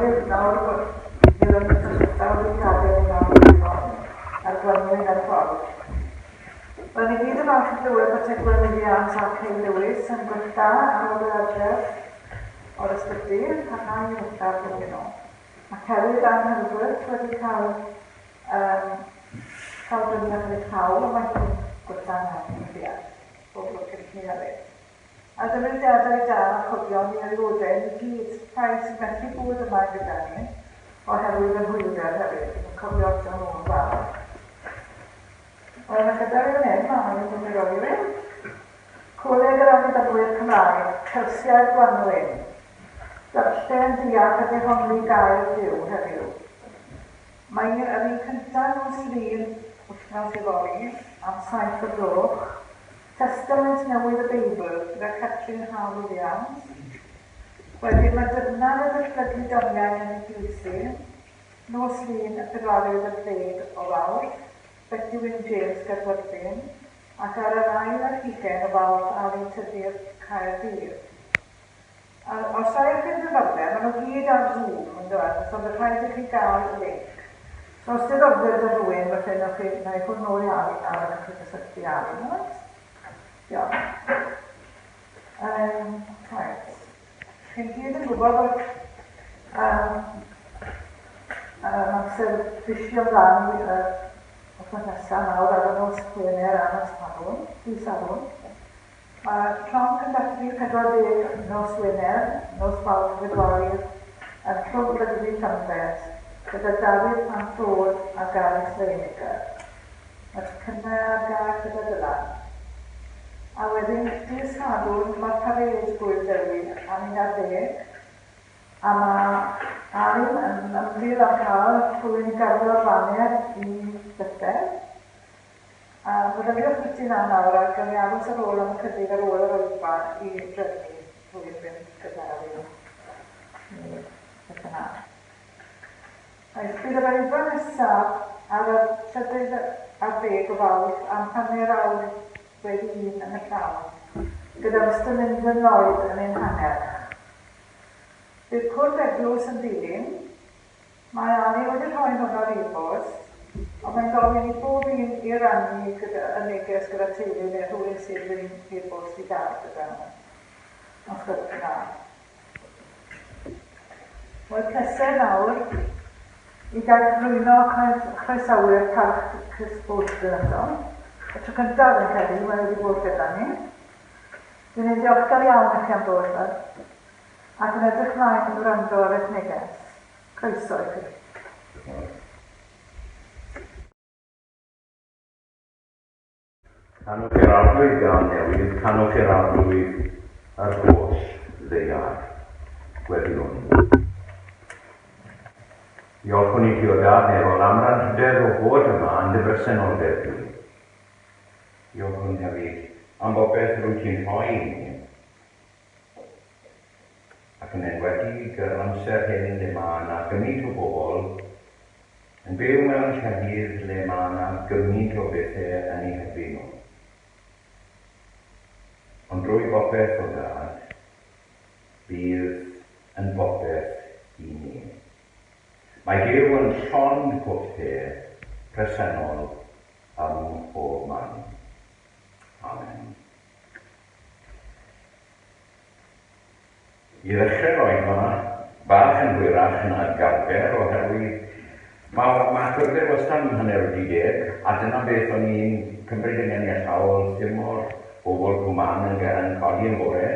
Oherwydd nawr bod fydd yn cysylltau wedi gadael i nawr a'r gwanwyn ar ffordd. Wel, ni gyd yn falch i glywed bod Tegwen Williams a Kay Lewis yn gwella ar ôl yr adref o'r ysbyty, yn parhau i wella flwyddyn nhw. Mae Cerid Ann Herbert wedi cael um, llawdriniaeth yn ei chawl, a mae hi'n gwella'n iawn yn fuan. Bob lwc i chi hefyd. A dymuniadau da a chofion i aelodau ni gyd, rhai sy'n methu bod yma gyda ni, oherwydd yn hwylder hefyd, yn cofio ato nhw yn fawr. Wel, mae gyda fi fan hyn, mae wedi mynd i fi. Coleg yr Annibynwyr Cymraeg, Cyrsiau'r Gwanwyn. Darllen, deall a dehongli gair Duw heddiw. Mae yr un cyntaf nos Lun wythnos yfory am 7 o'r gloch. Testament Newydd y Beibl gyda Catrin Haf Williams. Wedyn mae Dyfnan yn datblygu doniau yn Eglwysi, nos Lun y pedwerydd ar ddeg o Fawrth, Beti Wyn James Gaerfyrddin, ac ar yr ail ar hugain o Fawrth Alun Tudur Caerdydd. A os oes chi'n ddiddordeb, maen nhw gyd ar Zoom, yn dod, so bydd rhaid i chi gael link. So os diddordeb 'da rhywun, felly newch chi, na i hwn nôl i Ali nawr a newch chi gysylltu Ali, oes? Diolch. Um, right. Chi'n gyd yn gwybod bod um, amser brisio ymlaen i wythnos nesaf nawr ar y nos Gwener a nos Sadwrn, dydd Sadwrn. Mae Clonc yn dathlu 40 nos Wener, nos Fawrth Fedwarydd, yn Clwb Rygbi Llambed, gyda Dafydd Pant Ford a Gary Slaymaker. Mae tocynnau ar gael gyda Dylan. A wedyn, dydd Sadwrn, mae'r parêd Gŵyl Dewi am 11, a mae Alun yn ymddiol am cael rhywun i gario'r faner i Bethel. A meddyliwch biti 'na nawr a gawn ni aros ar ôl am ychydig ar ôl yr oedfa i drefnu rhywun fynd gyda fi neu beth bynnag. Reit, bydd yr oedfa nesaf ar y trydydd ar ddeg o Fawrth am hanner awr wedi un yn y pnawn, gyda Mister Lyndon Lloyd yn ein hannerch. Bydd cwrdd eglwys yn dilyn. Mae Ali wedi rhoi hwn ar e-bost, ond mae'n gofyn i bob un i rannu gyda y neges gyda teulu neu rhywun sydd yr un e-bost i gael gyda nhw, os gwelwch yn dda. Wel, pleser nawr i gael cyflwyno chroesawu'r Parchg Chris Bolton eto. Y tro cyntaf yn credu, mae wedi bod gyda ni. Dyn ni'n ddiolchgar iawn i chi am ddod, bud, ac yn edrych mlaen i wrando ar eich neges. Croeso i chi. Canwch i'r Arglwydd gân newydd, canwch i'r Arglwydd yr holl ddaear. Gweddïwn. Diolchwn i ti o Dad nefol am yr anrhydedd o fod yma yn dy bresenoldeb di. Diolchwn hefyd am bopeth rwyt ti'n rhoi i ni. Ac yn enwedig yr amser hyn le mae 'na gymaint o bobl yn byw mewn llefydd le mae 'na gymaint o bethe yn eu herbyn nhw. Ond drwy bopeth o Dad, bydd yn bopeth i ni. Mae Duw yn llond pob lle presennol ym mhob man. Amen. I ddechrau'r oedfa, bach yn hwyrach nag arfer oherwydd mae ma cyrddau wastad yn hanner wedi deg a dyna beth o'n i'n cymryd yn ganiataol dim o'r bobl Cwmann yn yn codi yn bore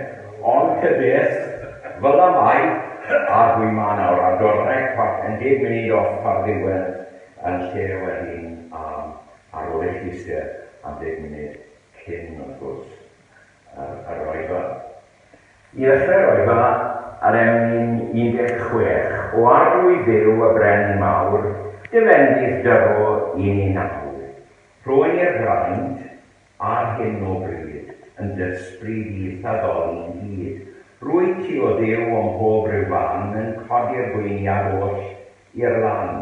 ond ta beth fel 'na mae a dwi 'ma nawr a dorau cwart yn deg munud off ar ddiwedd yn lle wedyn am ar ôl i chi eistedd am ddeg munud cyn wrth gwrs yr oedfa. I ddechrau'r oedfa ar emyn 16, O Arglwydd Dduw y Brenin mawr, dy fendith dyro i ni nawr. Rho i ni'r fraint, ar hyn o bryd, yn d'ysbryd i'th addoli'n hyd. Rwyt ti, O Dduw, o mhob rhyw fan, yn codi'r gweiniad oll i'r lan.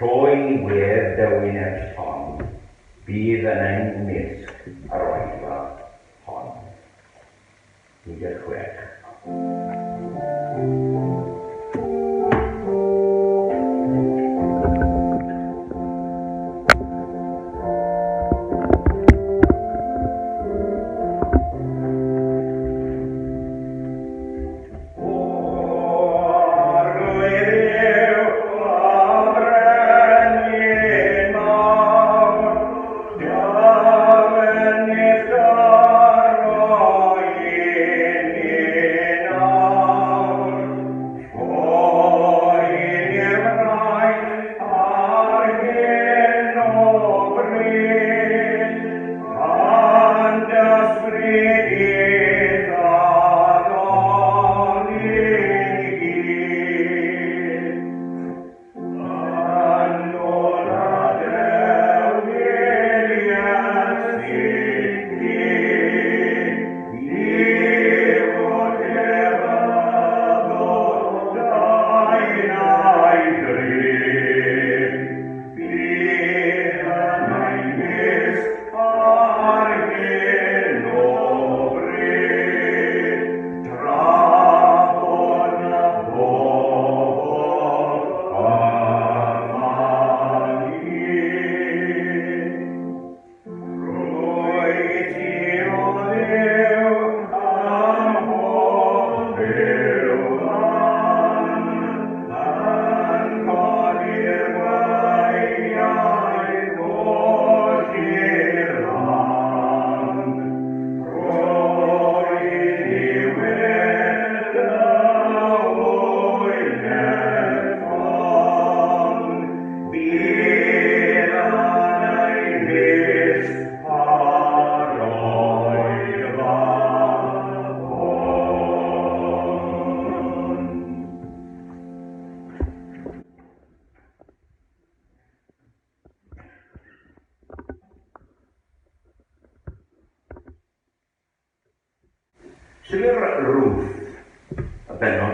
Rho i ni wedd dy wyneb llon, bydd yn ein mysg yr oedfa hon. 16.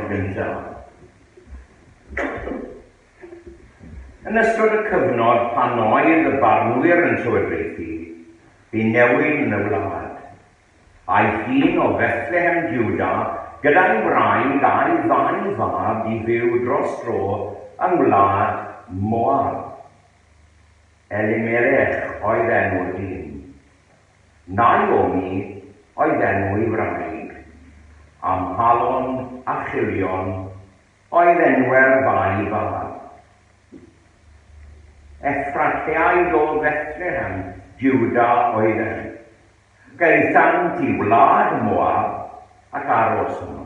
bennod gyntaf. Yn ystod y cyfnod pan oedd y barnwyr yn llywodraethu, bu newyn yn y wlad. Aeth un o Fethlehem Juda gyda'i wraig a'i ddau fab i fyw dros dro yng ngwlad Moab. Elimelech oedd enw'r dyn. Naomi oedd enw ei wraig, a Mahlon a Chilion oedd enwau'r ddau fab. Effrateaid o Fethlehem, Juda oeddent. Gaethant i wlad Moab ac aros yno.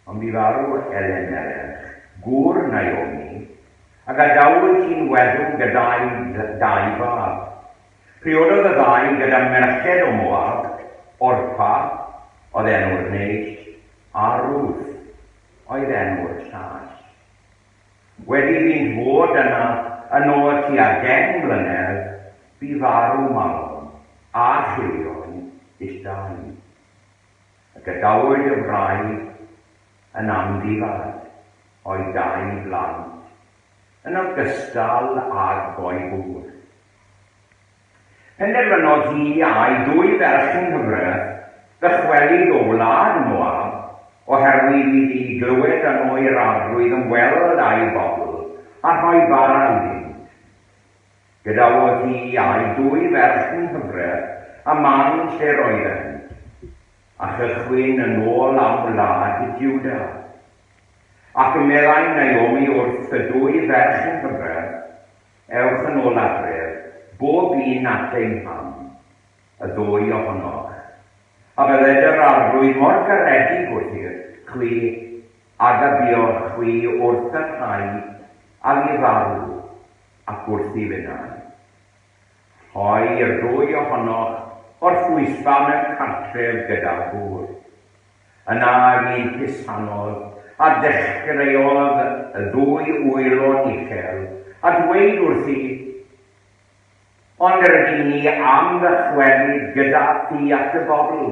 Ond bu farw Elimelech, gŵr Naomi, a gadawyd hi'n weddw gyda'i dau fab. Priododd y ddau gyda merched o Moab, Orpa oedd enw'r naill, a Ruth oedd enw'r llall. Wedi iddynt fod yna yn ôl tua deng mlynedd, bu farw Mahlon a Chilion ill dau. A gadawyd y wraig yn amddifad o'i dau blant, yn ogystal ag o'i gŵr. Penderfynodd hi a'i dwy ferch yng nghyfraith ddychwelyd o wlad Moab oherwydd iddi glywed yno i'r arglwydd ymweld â'i bobl a rhoi bara iddynt. Gadawodd hi a'i dwy ferch yng nghyfraith y man lle roeddent, a chychwyn yn ôl am wlad Juda. Ac y meddai Naomi wrth y dwy ferch yng nghyfraith, Ewch yn ôl adref, bob un at ei mham, y ddwy ohonoch, a bydded yr Arglwydd mor garedig wrthych chwi ag y buoch chwi wrth y rhai a fu farw, ac wrthi finnau. Rhoi i'r ddwy ohonoch orffwysfa mewn cartref gyda gŵr. Yna un cusanodd, a dechreuodd y ddwy wylo'n uchel, a dweud wrthi, Ond yr ydyn ni am ddychwelyd gyda thi at y bobl.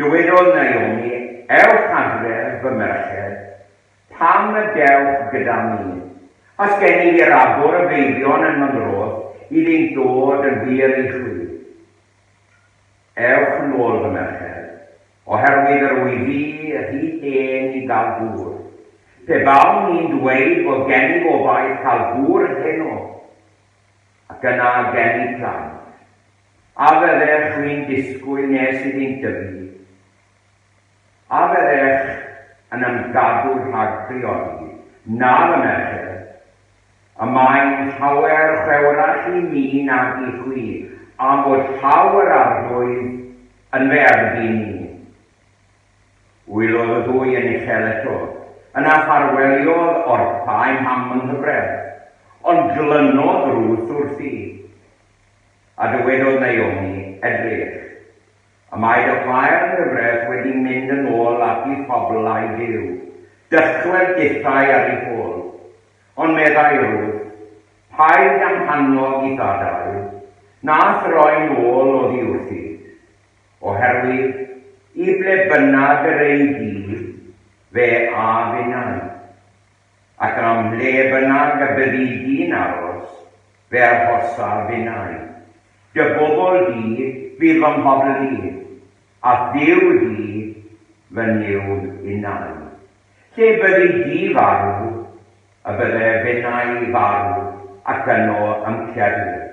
Dywedodd Naomi, Ewch adref, fy merched, pam y dewch gyda mi? Oes gennyf i ragor o feibion yn fy nghroth iddynt ddod yn wir i chwi? Ewch yn ôl, fy merched, oherwydd yr wyf fi rhy hen i gael gŵr. Pe bawn i'n dweud fod gen i gobaith cael gŵr heno, ac yna geni plant, a fyddech chwi'n disgwyl nes iddynt dyfu? A fyddech yn ymgadw rhag priodi? Na, fy merched, Y mae'n llawer chwewrach i mi nag i chwi, am fod llaw yr Arglwydd yn fy erbyn i. Wylodd y ddwy yn uchel eto. Yna ffarweliodd Orpa i'm ham yng nghyfraith, ond glynodd Ruth wrthi. A dywedodd Naomi, Edrych, Y mae dy chwaer yng nghyfraith wedi mynd yn ôl at ei phobl a'i Duw. Dychwel dithau ar ei hôl. Ond meddai Ruth, Paid â'm hannog i'th adael, na throi'n ôl oddi wrthyt, oherwydd i ble bynnag yr ei di, fe a finnau. Ac am ble bynnag y byddi di'n aros, fe arhosaf finnau. Dy bobl di fydd fy mhobl i, a'th Dduw di fy Nuw innau. Lle byddi di farw, y bydde finnau farw, ac yno y'm cedwir.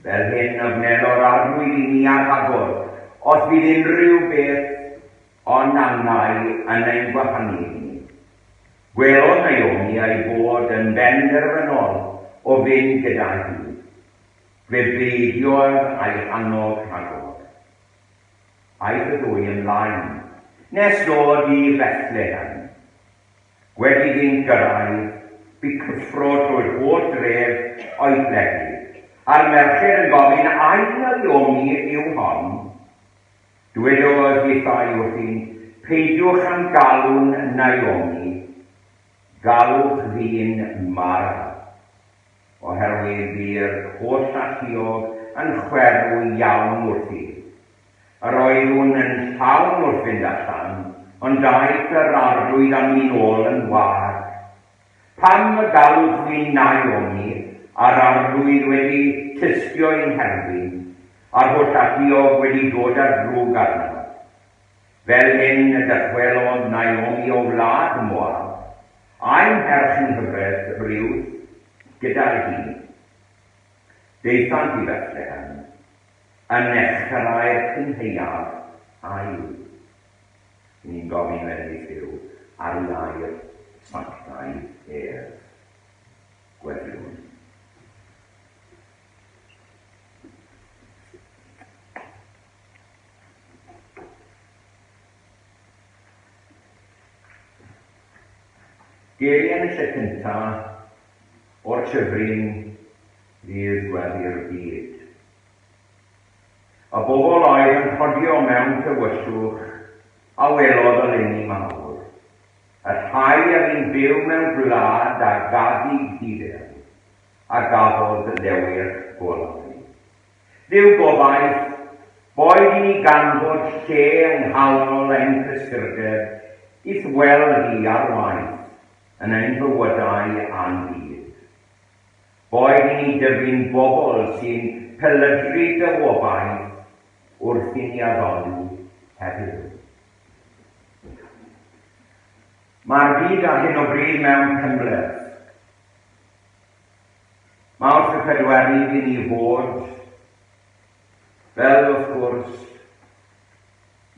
Fel hyn y wnelo'r Arglwydd i mi a rhagor, os bydd unrhyw beth o'n angau yn ein gwahanu ni. Gwelodd Naomi ei bod yn benderfynol o fynd gyda hi. Fe beidiodd â'i hannog rhagor. Aeth y ddwy ymlaen, nes dod i Bethlehem. Wedi iddynt gyrraedd, bu cyffro trwy'r holl dref o'i phlegid, a'r merched yn gofyn, Ai Naomi yw hon? Dwedodd hithau wrthynt, Peidiwch â'm galw'n Naomi, galwch fi'n Mara, oherwydd bu'r holl alluog yn chwerw iawn wrthyf. Yr oeddwn yn llawn wrth fynd allan, ond daeth yr arglwydd â mi'n ôl yn wag. Pam y galwch fi Naomi, a'r arglwydd wedi tystio i'n herbyn, a'r holl alluog wedi dod â drwg arnaf? Fel hyn y dychwelodd Naomi o wlad Moab, a'i merch yng nghyfraith Ruth gyda hi. Daethant i Bethlehem yn nechrau'r cynhaeaf ail. Ry'n ni'n gofyn fendith Duw ar ei air sanctaidd ef. Gweddïwn. Geiriau yn y lle cyntaf o'r llyfryn fydd gweddi'r byd. Y bobl oedd yn rhodio mewn tywyllwch a welodd oleuni mawr, y rhai a fu'n byw mewn gwlad a gaddug ddi-ddew, a gafodd lewyrch golau. Dduw gobaith, boed i ni ganfod lle yng nghanol ein prysurdeb i'th weld di ar waith yn ein bywydau a'n byd. Boed i ni dyfu'n bobl sy'n pelydru dy obaith wrth i ni addoli heddiw. Mae'r byd ar hyn o bryd mewn penbleth. Mawrth y pedwerydd i ni fod, fel wrth gwrs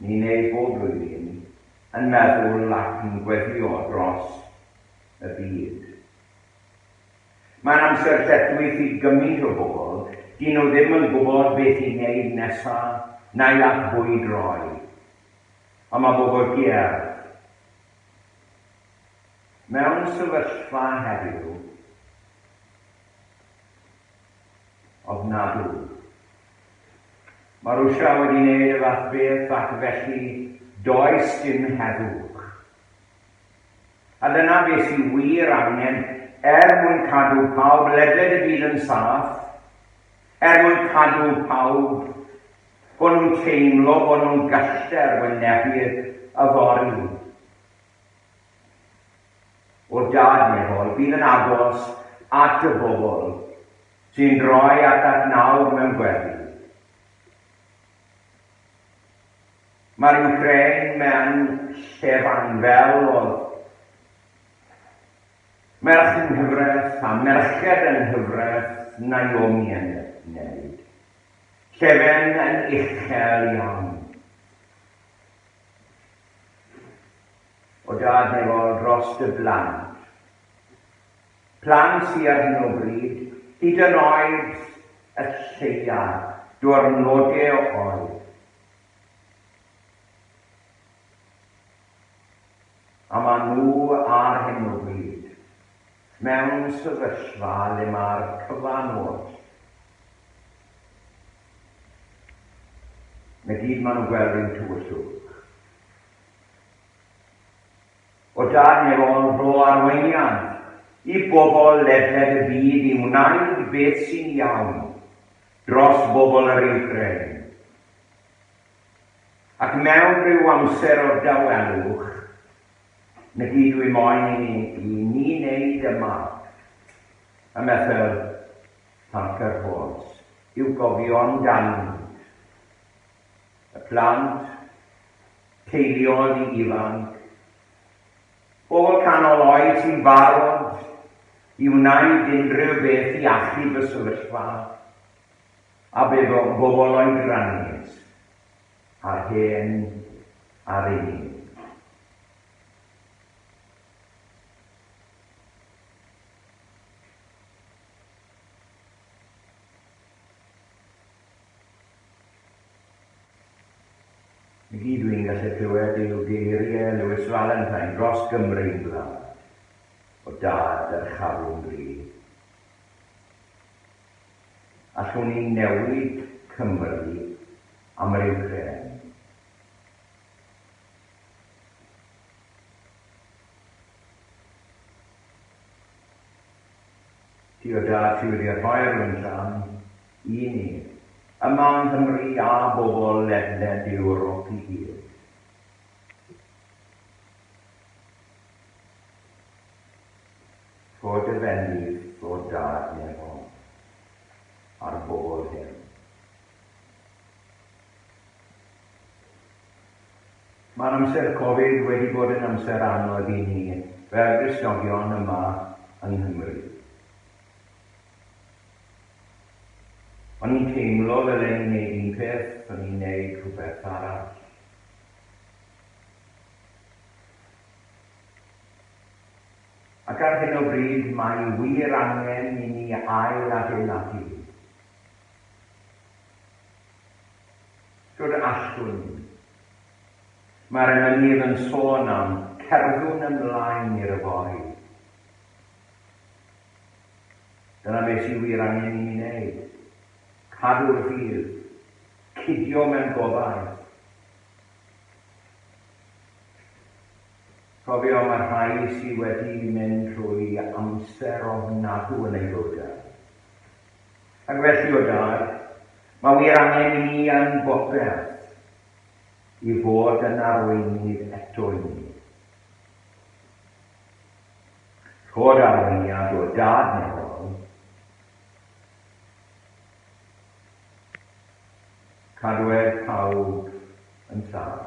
ni'n neud bob blwyddyn, yn meddwl ac yn gweddïo dros y byd. Mae'n amser lletchwith i gymaint o bobl, dyn nhw ddim yn gwybod beth i wneud nesa, na'i at bwy droi. A mae bobl gerdd. Mewn sefyllfa heddiw, ofnadwy. Mae Rwsia wedi wneud y fath beth ac felly does dim heddwch. A dyna beth sydd wir angen er mwyn cadw pawb ledled y byd yn saff, er mwyn cadw pawb bod nhw'n teimlo bod nhw'n gallu'r wynebu'r yfory. O Dad nefol, bydd yn agos at y bobl sy'n droi atat nawr mewn gweddi. Mae'r Ukraine mewn llefan fel oedd merch yng nghyfraith a merched yng nghyfraith Naomi yn wneud. Llefen yn uchel iawn. O Dad nefol dros dy blant. Plant sy ar hyn o bryd, hyd yn oed y lleia, diwrnode o oed. A maen nhw ar hyn o bryd mewn sefyllfa le mae'r cyfan oll. Na gyd maen nhw'n gweld yw tywyllwch. O dan nefol rho arweiniad i bobl ledled y byd i wneud beth sy'n iawn dros bobl yr Iwcrain. Ac mewn rhyw amser o dawelwch, na gyd dwi moyn i ni, i ni wneud yma ym Methel Parker Halls yw gofio amdanynt, y plant, teuluoedd ifanc, pobl canol oed sy'n barod i wneud unrhyw beth i achub y sefyllfa, a bobl oedrannus, a'r hen a'r unig. I gyd dwi'n gallu clywed yw geiriau Lewis Valentine dros Gymru'n gwlad, o dad dyrchafu'n gryf. Allwn ni newid Cymru am yr Iwcrên? Ti o dad ti wedi rhoi'r winllan i ni, yma yng Nghymru a bobl ledled Ewrop i gyd. Rho dy fendith o Dad nefol ar bobl hyn. Mae'r amser Covid wedi bod yn amser anodd i ni fel Gristnogion yma yng Nghymru. O'n i'n teimlo fel e'n i'n neud un peth, o'n i'n neud rhywbeth arall. Ac ar hyn o bryd mae wir angen i ni ail adeiladu. Dod allwn ni. Mae'r emynydd yn sôn am cerddwn ymlaen i'r yfory. Dyna beth sydd wir angen i ni wneud. Cadw'r ffydd. Cydio mewn gobaith. Cofio, mae rhai sydd wedi mynd trwy amser ofnadw yn eu bywydau. Ac felly, o Dad, mae wir angen i ni yn bopeth i fod yn arweinydd eto i ni. Rhod arweiniad o Dad nefol, cadwed pawb yn saff.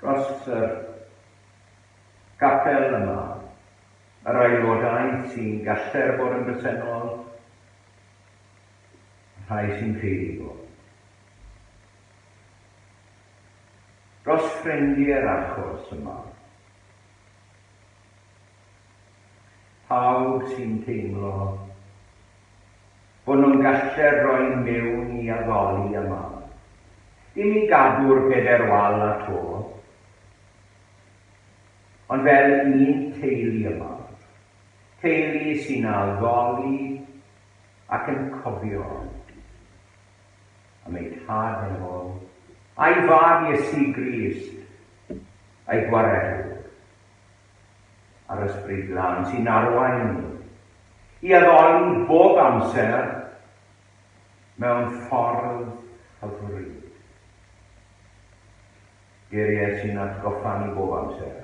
Dros yr gapel yma, yr aelodau sy'n galler bod yn bresennol, rhai sy'n credu bod. Dros ffrindiau'r achos yma, pawb sy'n teimlo bod nhw'n gallu rhoi mewn i addoli yma. Dim i gadw'r pedair wal a to, ond fel un teulu yma. Teulu sy'n addoli ac yn cofio am ei Tad nefol, a'i Fab Iesu Grist, a'i Gwaredwr, a'r Ysbryd Glân sy'n arwain ni i addoli bob amser mewn ffordd hyfryd. Geiriau sy'n atgoffa ni bob amser.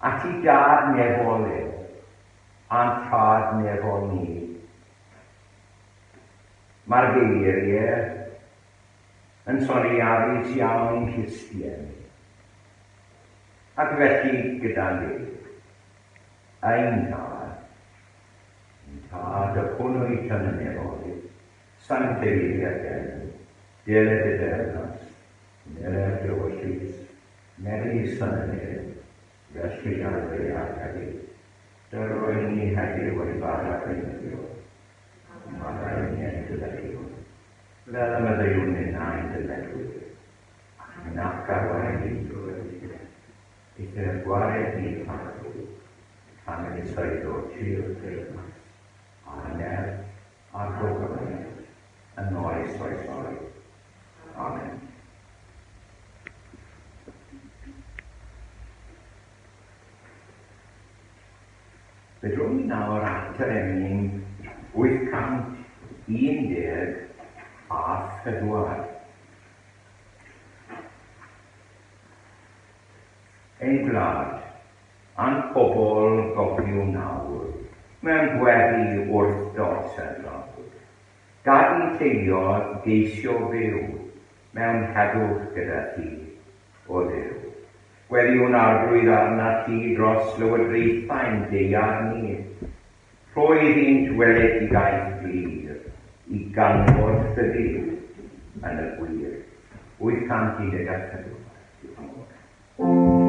At i Dad nefol ef, a'n Tad nefol ni. Mae'r geiriau yn soniarus iawn i'n clustiau ni. Ac felly gyda'n gilydd, ein Tad, ein Tad y hwn wyt yn y nefoedd, sancteiddiad dy enw, deled dy deyrnas, wneler dy ewyllys, megis yn y nef, felly ar y ddaear hefyd. Dyro i ni heddiw ein bara beunyddiol, a maddau i ni ein dyledion, fel y maddeuwn ninnau'n dyledwyr, ac nac arwain ni drwy'r byd, eithr gwared ni rhag ddrwg, canys eiddo ti yw'r teyrnas, a'r nerth, a'r gogoneddf, yn oes oesoedd. Amen. Fe drown ni nawr at yr emyn 814. Ein gwlad, a'n pobl gofiwn nawr, mewn gweddi wrth dorsen lawr. Gad i'n teuluoedd geisio byw mewn heddwch gyda thi, O Dduw. Gweddïwn Arglwydd arnat ti dros lywodraethau'n daear ni. Rho iddynt weledigaeth glir i ganfod rhyddid yn y gwir. 814. Diolch.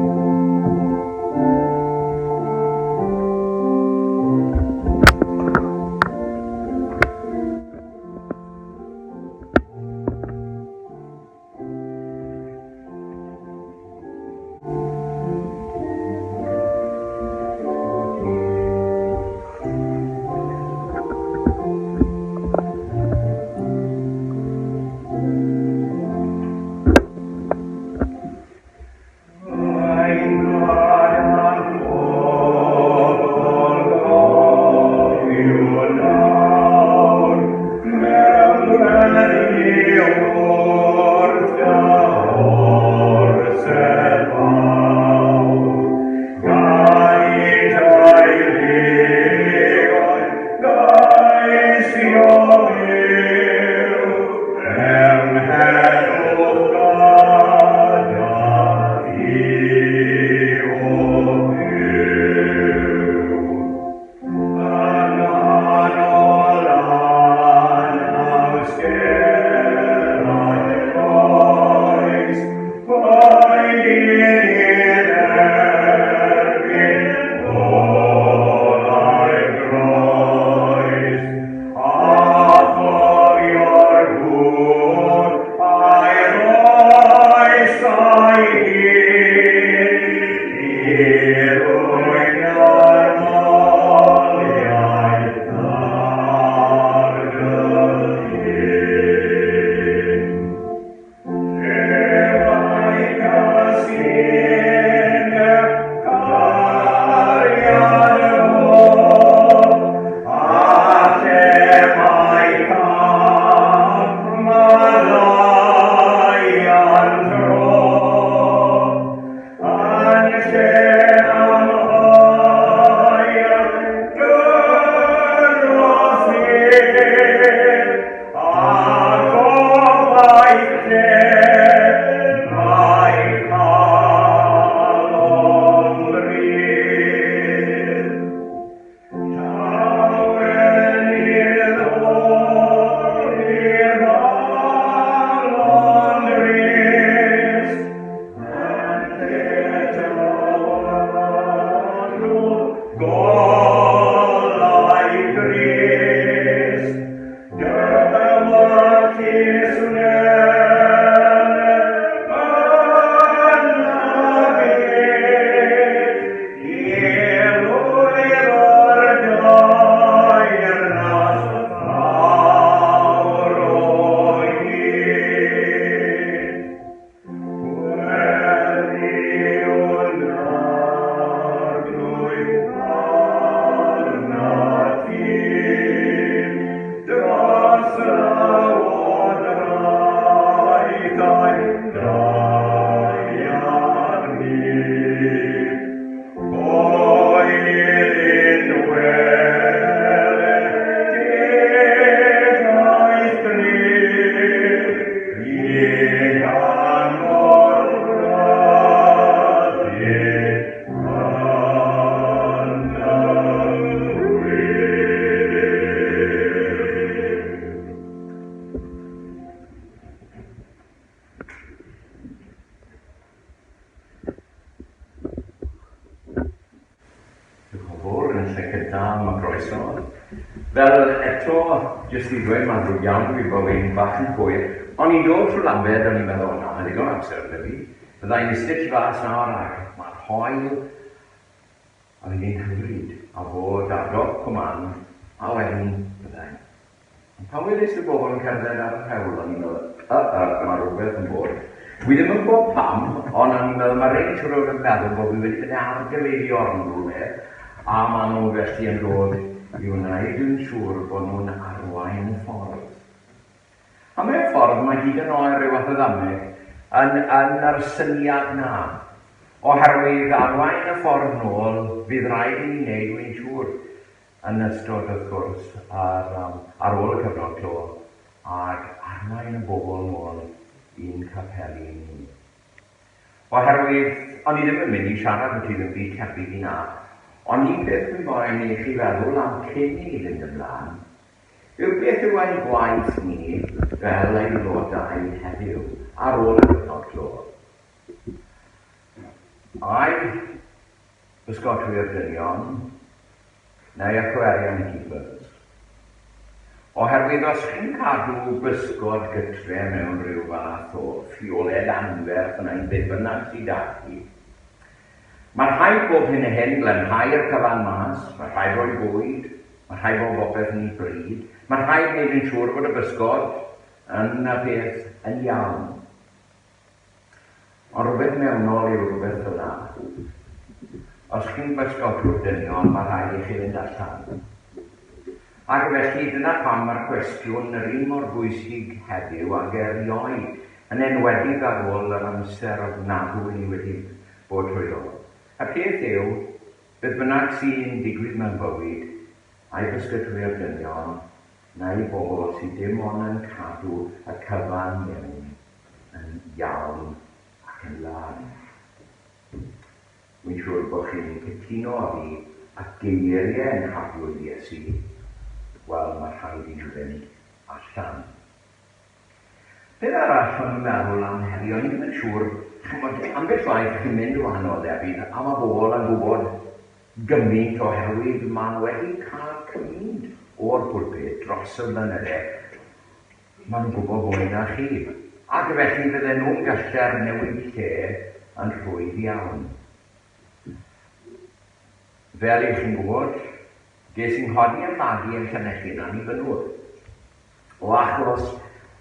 Gobaith lle mae calon rydd. Llawenydd oer galon drist, yn lle tywyllwch golau Crist. Dyma ti wnel yn y byd, i lwyddo'r deyrnas fawr o hyd. Gweddïwn Arglwydd arnat ti, dros lywodraethau daear ni. Coelyn weledigaeth gryf, i ganmol ryddid yn dy wŷr. Diolch yn fawr yn y lle cyntaf am y croeso. Fel eto, jyst i ddweud, mae'n ddrwg iawn i fi bod fi'n bach yn hwyr. O'n i'n dod trwy Lambed, o'n i'n meddwl, na, mae ddigon amser 'da fi. Fydda i'n eistedd tu fas nawr ac mae'r haul a fydd hi'n hyfryd a fod ar dop Cwmann a wedyn byddai'n. Ond pan weles i'r bobl yn cerdded ar yr hewl, o'n i'n meddwl, mae rhywbeth yn bod. Wi ddim yn gwybod pam, ond o'n i'n meddwl, mae rei siŵr o fod yn meddwl bod fi wedi bod yn argyfeirio arnyn nhw rhywle, a maen nhw felly yn dod i wneud yn siŵr bod nhw'n arwain y ffordd. A mewn ffordd, mae hyd yn oed rhyw fath o ddameg yn, yn yr syniad na. Oherwydd arwain y ffordd nôl, fydd rhaid i ni wneud, wy'n siŵr, yn ystod, wrth gwrs, ar, um, ar ôl y cyfnod clo, ac arwain y bobl nôl i'n capeli ni. Oherwydd, o'n i ddim yn mynd i siarad byti ddim byd tebyg i na, ond un peth dwi moyn i chi feddwl am cyn i ni fynd ymlaen, yw beth yw ein gwaith ni fel aelodau heddiw, ar ôl y cyfnod clo. Ai bysgotwyr dynion, neu aquarium keepers? Oherwydd os chi'n cadw bysgod gytre mewn rhyw fath o ffioled anferth neu beth bynnag sydd 'da chi, mae rhaid bob hyn a hyn glanhau'r cyfan mas, mae rhaid rhoi bwyd, mae rhaid bod bopeth yn ei bryd, mae rhaid wneud yn siŵr bod y bysgod yn y peth yn iawn. Ond rhywbeth mewnol yw rhywbeth fel 'na. Os chi'n bysgotwr dynion, mae rhaid i chi fynd allan. Ac felly dyna pam mae'r cwestiwn yr un mor bwysig heddiw ag erioed, yn enwedig ar ôl yr amser ofnadwy ni wedi bod trwyddo. Y peth yw, beth bynnag sy'n digwydd mewn bywyd, ai bysgotwyr dynion, neu bobl sydd dim ond yn cadw y cyfan mewn yn iawn ac yn lân. Wy'n siŵr bod chi'n cytuno â fi a geiriau ein Harglwydd Iesu, wel, mae rhaid i ni fynd allan. Peth arall o'n i'n meddwl am heddi, o'n i ddim yn siŵr, chimod, ambell waith chi'n mynd i wahanol lefydd a mae bobl yn gwybod gymaint oherwydd maen nhw wedi cael cymaint o'r pulpit dros y blynydde, maen nhw'n gwybod fwy na chi. Ac felly fydden nhw'n gallu'r newid lle yn rhwydd iawn. Fel y'ch chi'n gwybod, ges i'n nghodi a'm magu yn Llanelli yn Annibynnwr. O achos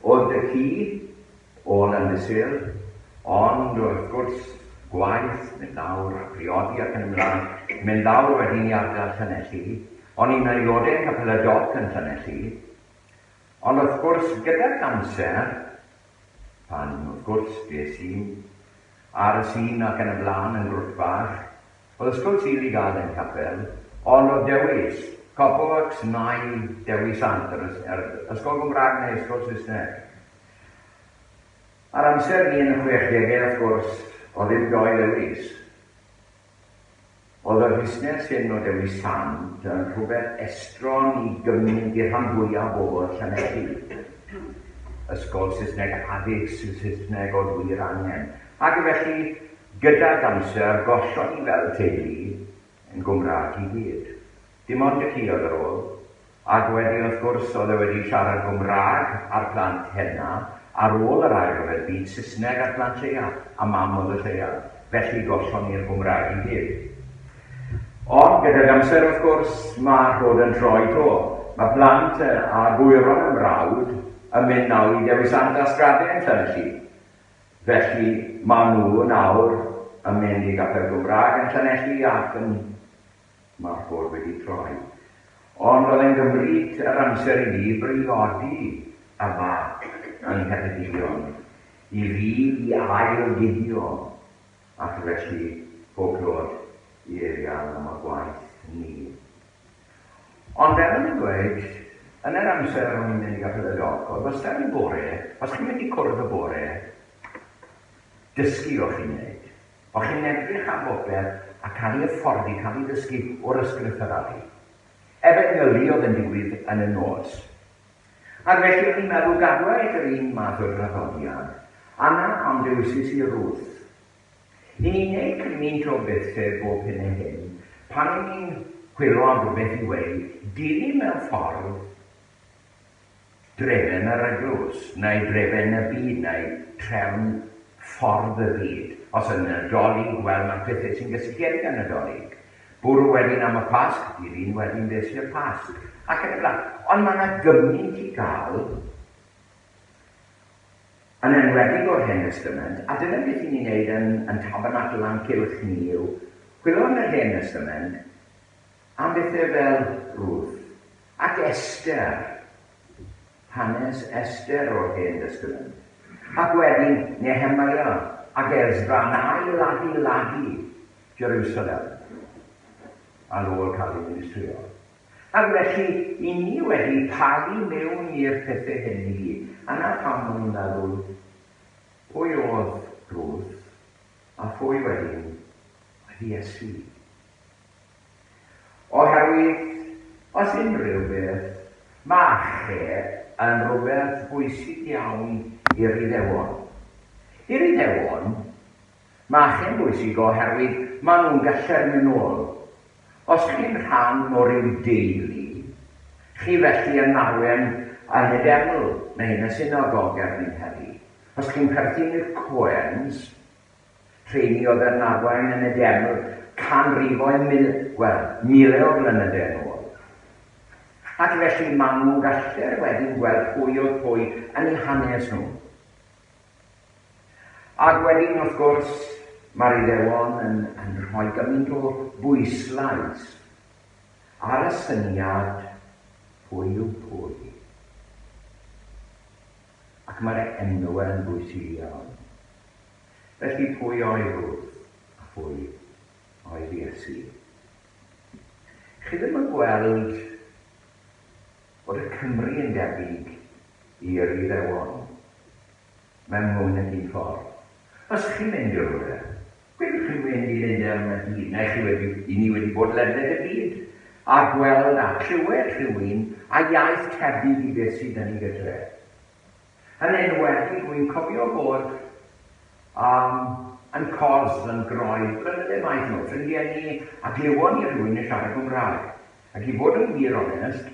oedd dy ci o Landysul, ond wrth gwrs gwaith, mynd lawr a priodi ac yn ymlaen, mynd lawr wedyn i ardal Llanelli. O'n i'n aelodau yn Capel y Doc yn Llanelli, ond wrth gwrs gydag amser, pan wrth gwrs ges i ar y sîn ac yn y blaen yn grwt bach, oedd Ysgol Sul i gael yn capel, ond oedd dewis, Copperworks neu Dewi Sant, yr Ysgol Gymraeg neu Ysgol Saesneg. Ar amser ni yn y chwechdegau, wrth gwrs, oedd ddim doi ddewis. Oedd yr busnes hyn o Dewi Sant yn rhywbeth estron i gymaint i'r rhan fwyaf o bobl Llanelli. Ysgol Saesneg, addysg Saesneg oedd wir angen. Ac felly, gydag amser, gollon ni fel teulu yn Gymraeg i gyd. Dim ond y ci oedd ar ôl. Ac wedyn, wrth gwrs, oedd e wedi siarad Gymraeg â'r plant hena ar ôl yr Ail Ryfel Byd, Saesneg â'r plant lleia, a mam oedd y lleia. Felly gollon ni'r Gymraeg i gyd. Ond gydag amser, wrth gwrs, mae'r rhod yn troi 'to. Mae plant a gwyron y mrawd yn mynd nawr i Dewi Sant a Strade yn Llanelli. Felly, maen nhw nawr yn mynd i Gapel Gymraeg yn Llanelli ac yn Mae'r ffordd wedi troi. Ond oedd e'n gymryd yr amser i fi briodi yma yng Ngheredigion, i fi i ail-guddio, ac felly pob clod i Eirian am y gwaith 'ny. Ond fel o'n i'n gweud, yn yr amser o'n i'n mynd i Gapel y Doc, oedd wastad yn bore, os chi'n mynd i cwrdd y bore, dysgu o'ch chi'n neud. O'ch chi'n edrych ar bopeth a cael ei hyfforddi, cael ei ddysgu o'r ysgrythyrau. Efengylu oedd yn digwydd yn y nos. Ac felly o'n i'n meddwl gadwais yr un math o draddodiad, a 'na pam dewisis i Ruth. I ni'n neud cymaint o bethe bob hyn a hyn, pan i ni'n chwilo am rhywbeth i weud, dilyn mewn ffordd drefen yr eglwys, neu drefen y byd, neu trefn ffordd y byd. Os yn Nadolig, wel, mae'r pethau sy'n gysylltiedig â Nadolig. Bwrw wedyn am y Pasg, dilyn wedyn beth sy'n y Pasg, ac yn y blaen. Ond mae yna gymaint i gael, yn enwedig o'r Hen Testament, a dyna beth i ni'n neud yn, yn tabernacl a'n cylch ni yw, chwilio yn yr Hen Testament am bethau fel Ruth, Ac Esther, hanes Esther o'r Hen Destament. Ac wedyn Nehemiah ac Ezra yn ail-adeiladu Jerusalem ar ôl cael ei ddinistrio. Ac felly, i ni wedi palu mewn i'r pethau hyn i gyd. A 'na pam o'n i'n meddwl, pwy oedd Ruth, a phwy wedyn oedd Iesu? Oherwydd, os unrhyw beth, mae lle yn rhywbeth bwysig iawn i'r Iddewon. I'r Iddewon, mae lle'n bwysig oherwydd maen nhw'n gallu'r mynd nôl. Os chi'n rhan o ryw deulu, chi felly yn arwen yn y deml neu yn y synagog erbyn heddi. Os chi'n perthyn i'r Coens, Rheini oedd yn arwain yn y deml canrifoedd, mil, wel, milau o flynydde yn ôl. Ac felly maen nhw'n gallu'r wedyn gweld pwy oedd pwy yn eu hanes nhw. Ac wedyn, wrth gwrs, mae'r Iddewon yn, yn rhoi gymaint o bwyslais ar y syniad pwy yw pwy. Ac mae'r enwau yn bwysig iawn. Felly pwy oedd Ruth a phwy oedd Iesu? Chi ddim yn gweld bod y Cymry yn debyg i'r Iddewon mewn mwy nag un ffordd. Os chi'n mynd i rywle, gwedwch chi'n mynd i Lundain am y dydd, neu chi wedi, i ni wedi bod ledled y byd, a gweld a clywed rhywun a iaith tebyg i beth sydd 'da ni gytre. Yn enwedig, rwy'n cofio bod um, yn cos yn groes blynydde maith nôl, ffrindiau ni, a glywon ni rhywun yn siarad Gymraeg. Ac i fod yn wir onest,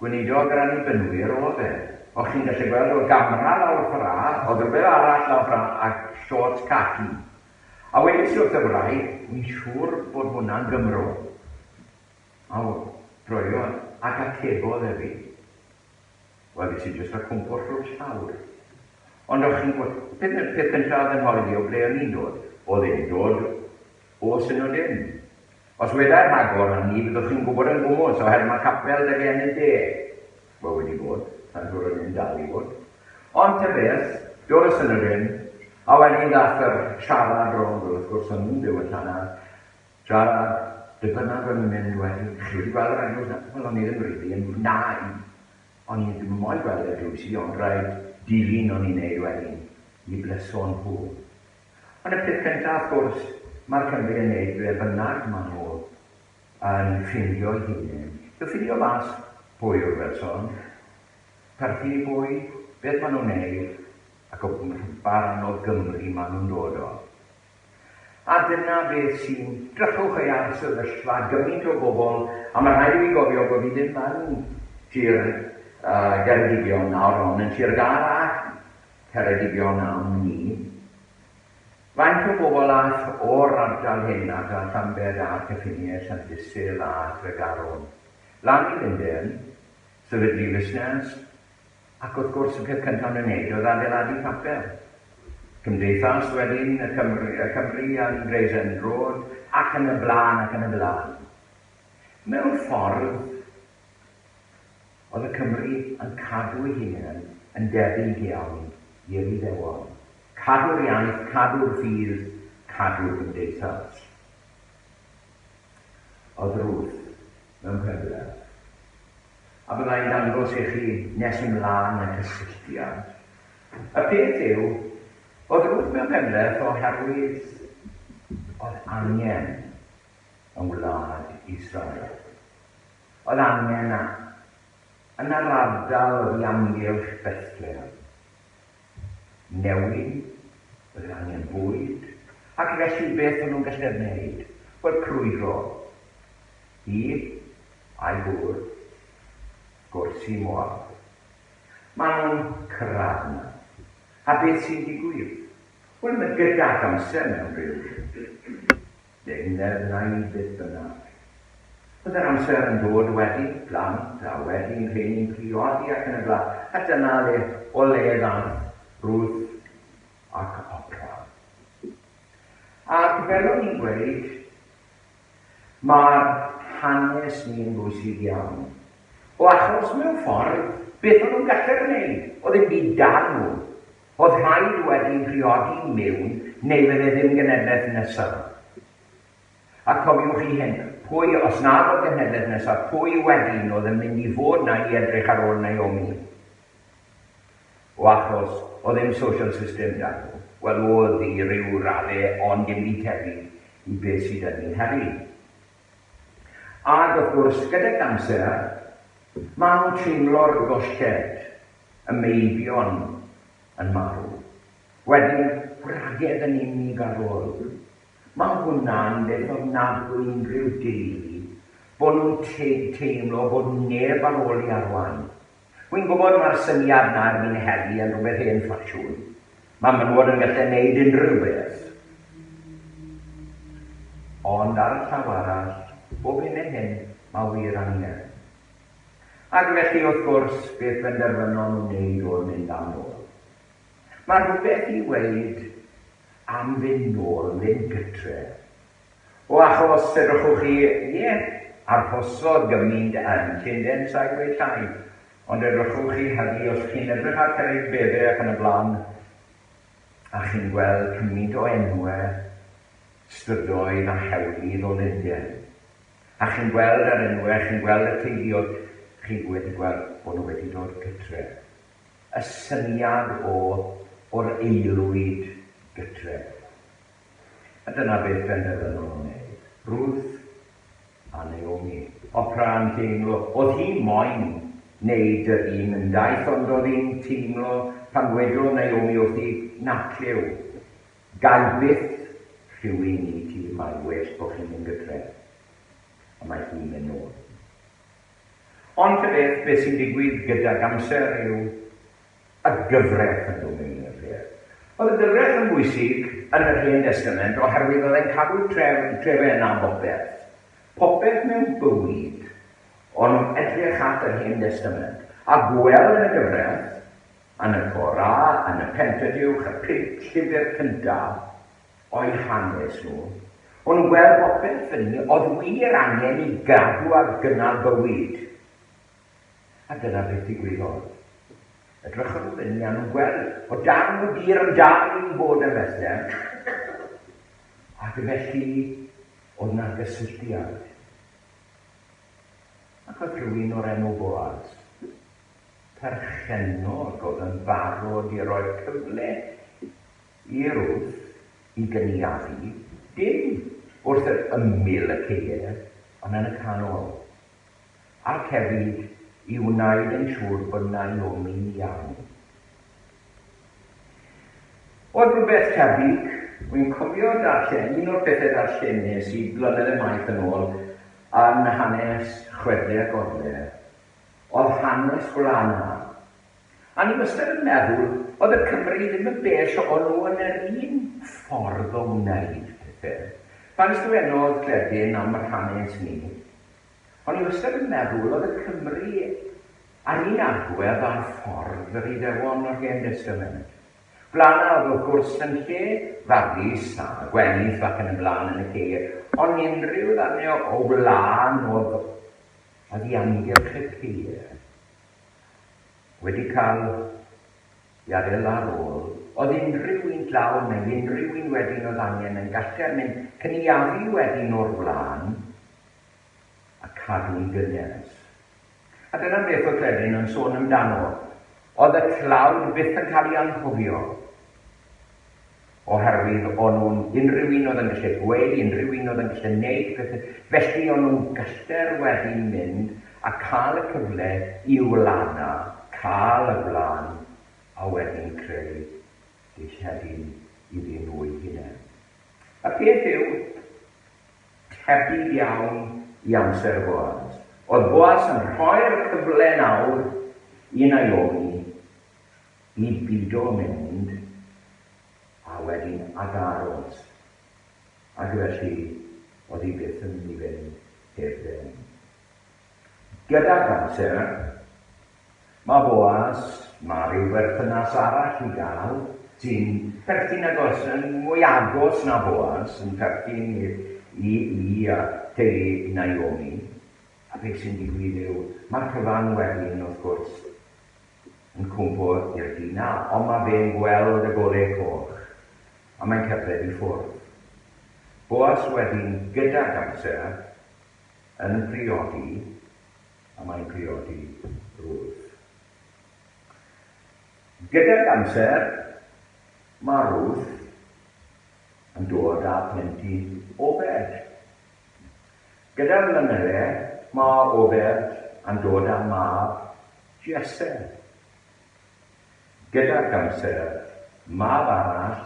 gweinidog yr Annibynwyr oedd e. O'ch chi'n gallu gweld o'r gamra lawr ffordd a, oedd rhywbeth arall lawr ffordd a, a shorts khaki. A wedes i wrth y wraig, wy'n siŵr bod hwnna'n Gymro. A droiodd ac atebodd e fi. Wel, nes i jyst a cwmpo trwy'r llawr. Ond o'ch chi'n gwybod, peth, peth cyntaf oedd yn holi fi o ble o'n i'n dod, oedd e'n dod o Synodyn. Os wedai'r rhagor am ni, byddwch chi'n gwybod yn gwmws, oherwydd mae capel 'da fi yn y de. Wel, wedi bod, sa'n siŵr o'n i'n dal i fod. Ond ta beth, dod o Synodyn, a wedyn ddath yr siarad rownd, wrth gwrs o'n nhw'n byw yn Llanarth, Siarad, ble bynnag o'n i'n mynd wedyn, chi wedi gweld yr eglwys 'na? Wel, o'n i ddim rili yn, na, o'n i ddim yn moyn gweld eglwysi, ond rhaid dilyn o'n i'n neud wedyn. I bleso nhw. Ond y peth cyntaf, wrth gwrs, mae'r Cymry yn neud ble bynnag maen nhw yn ffeindio'u hunain, yw ffindio mas pwy yw'r person, perthyn i bwy, beth maen nhw'n neud, ac o ba ran o Gymru maen nhw'n dod o. A dyna beth sy'n drychwch ei ar sefyllfa gymaint o bobl, a mae rhaid i fi gofio bod fi ddim yn Sir Geredigion nawr, ond yn Sir Gâr a Ceredigion am ni. Faint o bobl ath o'r ardal hyn, ardal Llambed a'r cyffiniau, Llandysul a Thregaron, lan i Lundain, sefydlu busnes, ac wrth gwrs y peth cyntaf nhw'n wneud oedd adeiladu capel. Cymdeithas wedyn, y Cymru, y Cymry yn Gravesend Road, ac yn y blaen, ac yn y blaen. Mewn ffordd, oedd y Cymry yn cadw eu hunain yn debyg iawn i'r Iddewon. Cadw'r iaith, cadw'r ffydd, cadw'r gymdeithas. Oedd Ruth mewn penbleth. A byddai'n dangos i chi nes ymlaen y cysylltiad. Y peth yw, oedd Ruth mewn penbleth oherwydd oedd angen yn wlad Israel. Oedd angen yn yr ardal oedd i amgylch Bethlehem. Newyn, oedd angen bwyd, ac felly beth o'n nhw'n gallu wneud? Wel, crwydro. Hi a'i gŵr, gwrs i Moab. Maen nhw'n cyrraedd yna. A beth sy'n digwydd? Wel, mae gydag amser mewn rhyw 10 mlynedd neu beth bynnag. Bydd yr amser yn dod wedyn, plant a wedyn rheini'n priodi ac yn y blaen. A dyna le, o le ddaeth Ruth ac Orpah. Ac fel o'n i'n gweud, mae'r hanes ni'n bwysig iawn. O achos mewn ffordd, beth o'n nhw'n gallu gwneud? Oedd ddim byd da nhw. Oedd rhaid wedyn priodi mewn, neu fydde ddim genedlaeth nesaf. A cofiwch chi hyn, pwy, os nad oedd genhedlaeth nesaf, pwy wedyn oedd yn mynd i fod na i edrych ar ôl Naomi? O achos, oedd ddim social system da nhw. Wel, oedd i ryw raddau, ond dim byd tebyg i beth sydd yn ni heddi. Ac wrth gwrs, gydag amser, maen nhw'n teimlo'r golled, y meibion yn marw. Wedyn, gwragedd yn unig ar ôl. Mae hwnna'n beth ofnadwy unrhyw deulu, bod nhw'n teimlo bod neb ar ôl i arwain. Wy'n gwybod mae'r syniad na erbyn heddi yn rhywbeth hen ffasiwn. Mae menywod yn gallu gwneud unrhyw beth. Ond ar y llaw arall, bob hyn a hyn, mae wir angen. Ac felly, wrth gwrs, beth benderfynon nhw'n wneud oedd mynd am ôl. Mae rhywbeth i weud am fynd nôl, mynd gytre. O achos, edrychwch chi, ie, arhosodd gymaint yn Llundain, sa'i gweud llai. Ond edrychwch chi heddi, os chi'n edrych ar cerrig bedde ac yn y blaen, a chi'n gweld cymaint o enwau, strydoedd a hewlydd o Lundain. A chi'n gweld yr enwau, chi'n gweld y teuluoedd, chi wedi gweld bod nhw wedi dod gytre. Y syniad o'r aelwyd gytre. A dyna beth benderfynon nhw'n wneud. Ruth a Naomi. Orpah yn teimlo, oedd hi moyn wneud yr un yn daith, ond oedd hi'n teimlo pan wedodd Naomi wrthi, na clyw, gai byth rhywun i ti, mae well bod chi'n mynd gytre. A mae hi'n mynd nôl. Ond ta beth, beth sy'n digwydd gydag amser yw y gyfraith yn dod mewn i'r peth. Oedd y gyfraith yn bwysig yn yr Hen Testament oherwydd oedd e'n cadw trefen am bopeth. Popeth mewn bywyd, o'n nhw'n edrych at yr Hen Testament a gweld yn y gyfraith, yn y Torah, yn y Pentateuch, y 5 llyfr cyntaf o'i hanes nhw, o'n nhw'n gweld popeth fyny oedd wir angen i gadw a gynnal bywyd. A dyna beth ddigwyddodd. Edrychon nhw fyny a nhw'n gweld o dan o dir yn dal i fod yn Bethlehem. Ac felly oedd na gysylltiad. Ac oedd rhywun o'r enw Boaz, perchennog oedd yn barod i roi'r cyfle i Ruth i gynaeafu, dim wrth yr ymyl y ceie, ond yn y canol. Ac hefyd i wneud yn siŵr bod Naomi'n iawn. Oedd rhywbeth tebyg, wy'n cofio darllen, un o'r pethau darllenes i blynydde maith yn ôl yn hanes chwedle a godle, oedd hanes gwlana. A ni wastad yn meddwl, oedd y Cymry ddim yn bell o'n nhw yn yr un ffordd o wneud pethau. Pan ysgrifennodd Cledyn am yr hanes ni, o'n i wastad yn meddwl oedd y Cymry ar un agwedd ar ffordd yr Iddewon o'r Hen Destament. Gwlana oedd wrth gwrs yn lle fagus a gwenith ac yn y blaen yn y ceir, ond unrhyw ddarnau o wlân oedd oedd i amgylch y ceir wedi cael ei adael ar ôl, oedd unrhyw un dlawd neu unrhyw un wedyn oedd angen yn gallu mynd cynaeafu wedyn o'r wlân a cadw'n gynnes. A dyna beth oedd Cledyn yn sôn amdano. Oedd y tlawd byth yn cael ei anghofio. Oherwydd o'n nhw'n, unrhyw un oedd yn gallu gweu, unrhyw un oedd yn gallu neud pethau, felly o'n nhw'n galler wedyn mynd a cael y cyfle i wlana, cael y wlân, a wedyn creu dilledyn iddyn nhw eu hunain. Y peth yw, tebyg iawn i amser Boaz. Oedd Boaz yn rhoi'r cyfle nawr i Naomi i bido mynd a wedyn ag aros. Ac felly, oedd hi byth yn mynd i fynd heb ddim. Gydag amser, mae Boaz, mae rhyw berthynas arall i gael, sy'n perthyn agos, yn mwy agos na Boaz, yn perthyn i, i, i a teulu Naomi. A beth sy'n digwydd yw, mae'r cyfan wedyn, wrth gwrs, yn cwmpo i'r dyn 'na, ond mae fe'n gweld y gole coch, a mae'n cerdded i ffwrdd. Boas wedyn, gydag amser, yn priodi, a mae'n priodi Ruth. Gydag amser, mae Ruth yn dod â plentyn Obed. Gyda mlynydde, mae Obed yn dod â mab Jesse. Gydag amser, mab arall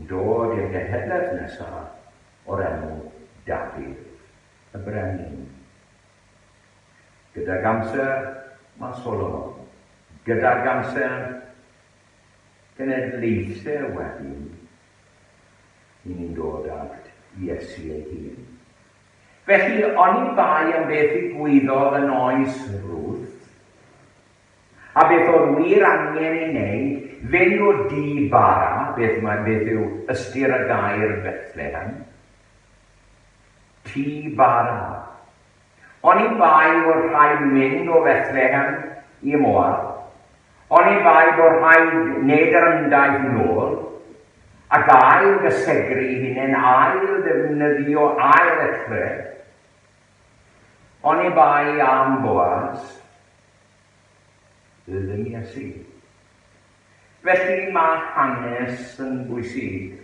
yn dod i'r genhedlaeth nesaf o'r enw Dafydd, y brenin. Gydag amser, mae Solomon. Gydag amser, cenedlaethau wedyn, i ni'n dod at Iesu ei hun. Felly, oni bai am beth ddigwyddodd yn oes Ruth, a beth oedd wir angen ei wneud, fynd o dŷ bara, beth, mae, beth yw ystyr y gair Bethlehem, tŷ bara. Oni bai fod rhaid mynd o Fethlehem i Moab, oni bai bod rhaid wneud yr ymdaith nôl, ac ail gysegru ei hunain, ail ddefnyddio, ail ddechrau, oni bai am Boaz, bydd ddim Iesu. Felly mae hanes yn bwysig,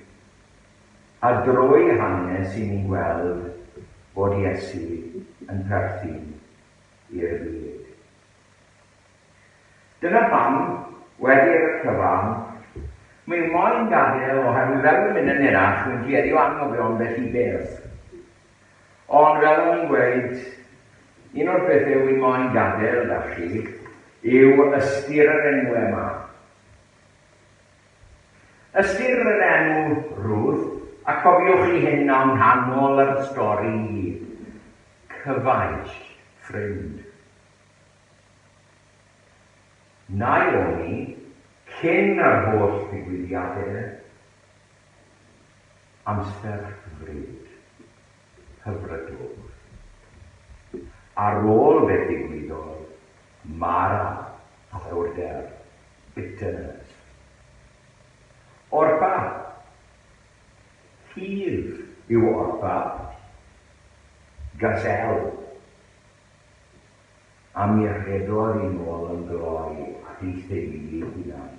a drwy hanes i ni'n gweld bod Iesu yn perthyn i'r byd. Dyna pam, wedi'r cyfan, mi moyn gadael oherwydd fel wy'n mynd yn hirach, wy'n tueddu o anghofio ambell i beth. Ond fel o'n i'n gweud, un o'r pethau wi moyn gadael 'da chi yw ystyr yr enwau yma. Ystyr yr enw Ruth, a cofiwch chi hyn yng nghanol yr stori i gyd, cyfaill, ffrind. Naomi, cyn yr holl ddigwyddiadau, Amser hyfryd. Hyfrydwch. Ar ôl beth ddigwyddodd, Mara, chwewrder, bitterness. Orpa. Hyf yw Orpa. Gazelle. A mi rhedodd i nôl yn gloi at ei theulu ei hunan.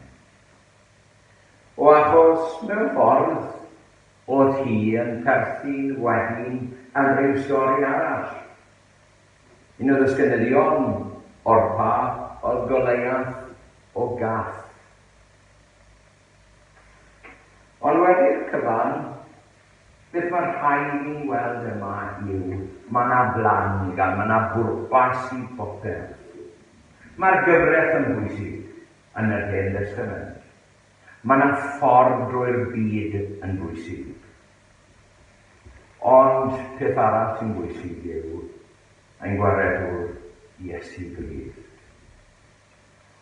O achos mewn ffordd, oedd hi yn perthyn wedyn yn rhyw stori arall. Un o ddisgynyddion Orpa oedd Goliath o Gath. Ond wedi'r cyfan, beth mae rhaid i ni weld yma yw mae yna blan i gael, mae yna bwrpas i bopeth. Mae'r gyfraith yn bwysig yn yr Hen Destament. Mae yna ffordd drwy'r byd yn bwysig. Ond peth arall sy'n bwysig yw ein gwaredwr Iesu Grist.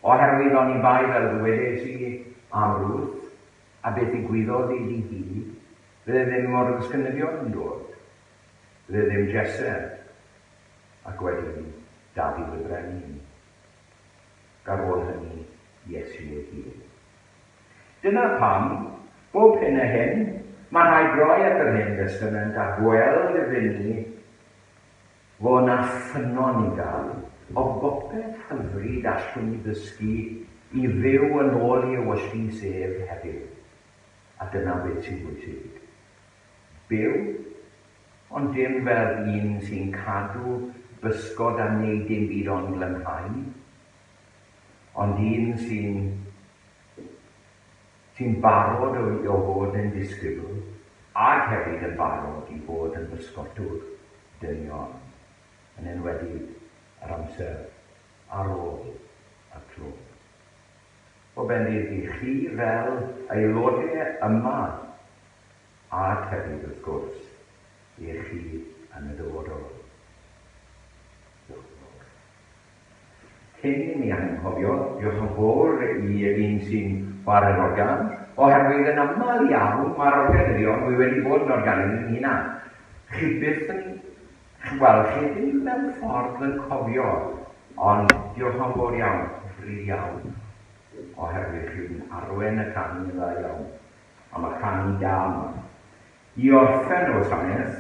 Oherwydd oni bai fel ddwedes i am Ruth, a beth ddigwyddodd iddi hi, fydde ddim mor ddisgynyddion yn dod. Fydde ddim Jesse, ac wedyn Dafydd y Brenin. Ac ar ôl hynny, Iesu ei hun. Dyna pam, bob hyn a hyn, mae rhaid droi at yr Hen Destament a gweld iddyn ni fod 'na ffynnon i gael o bopeth hyfryd allwn ni ddysgu i fyw yn ôl ei ewyllys ef heddiw. A dyna beth sy'n bwysig. Byw, ond dim fel un sy'n cadw bysgod a wneud dim byd ond glanhau, ond un sy'n sy'n barod o, o fod yn disgybl ac hefyd yn barod i fod yn bysgotwr dynion, yn enwedig yr amser ar ôl y clo. O bendith i chi fel aelodau yma ac hefyd wrth gwrs i chi yn y dyfodol. Diolch yn fawr. Cyn i mi anghofio, diolch yn fawr i un sy'n chwarae'r organ, oherwydd yn aml iawn mae'r organyddion, wy wedi bod yn organydd yn hunan. Chi byth yn, wel, chi ddim mewn ffordd yn cofio, ond diolch yn fawr iawn, hyfryd iawn, oherwydd chi'n arwain y canu yn dda iawn, a mae canu da yma. I orffen y wasanaeth,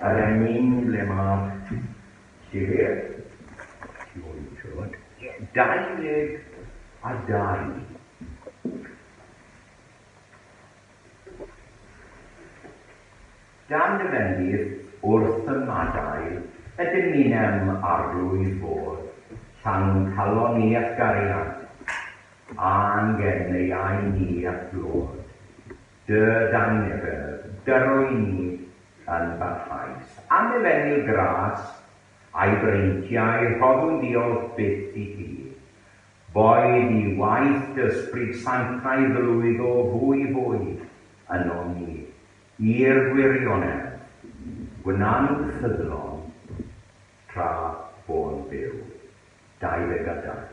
yr emyn ble mae'r llyfr, tu ôl i siwr, 22. Dan dy fendith wrth ymadael, y dymunem Arglwydd fod llanw'n calon ni a'th gariad, a'n geneuau ni a'th glod. Dy dangnefedd, dyrwy ni yn barhaus. Am efengyl gras a'i breintiau, rhoddwn ddiolch byth i ti. Boed i waith dy Ysbryd Sanctaidd lwyddo fwy fwy ynom ni, i'r gwirionedd, gwna'n ffyddlon tra bo'n byw. 22.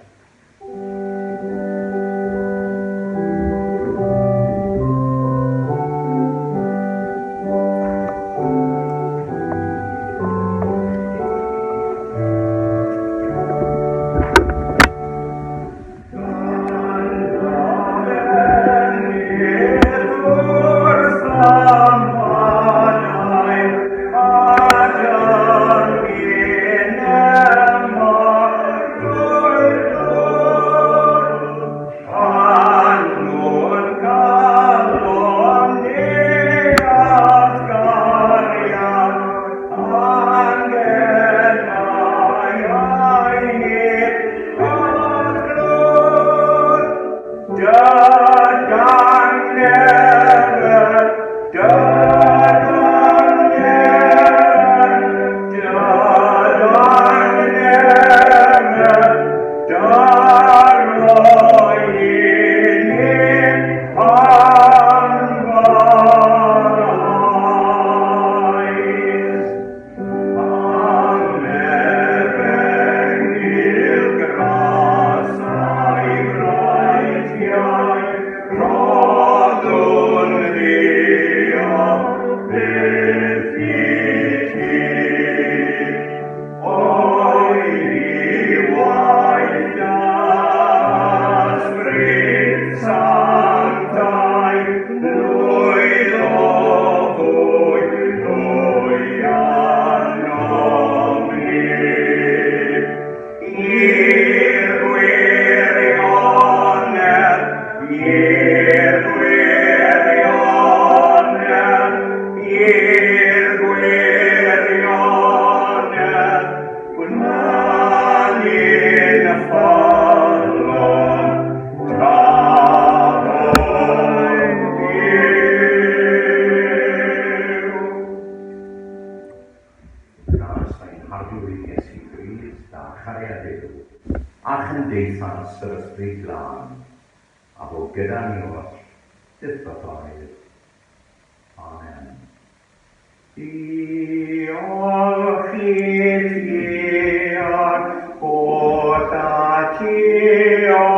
Waith da. yr Ysbryd Glân, a fo gyda ni oll, byth bythoedd. Amen. Diolch i ti ar holl alluoedd.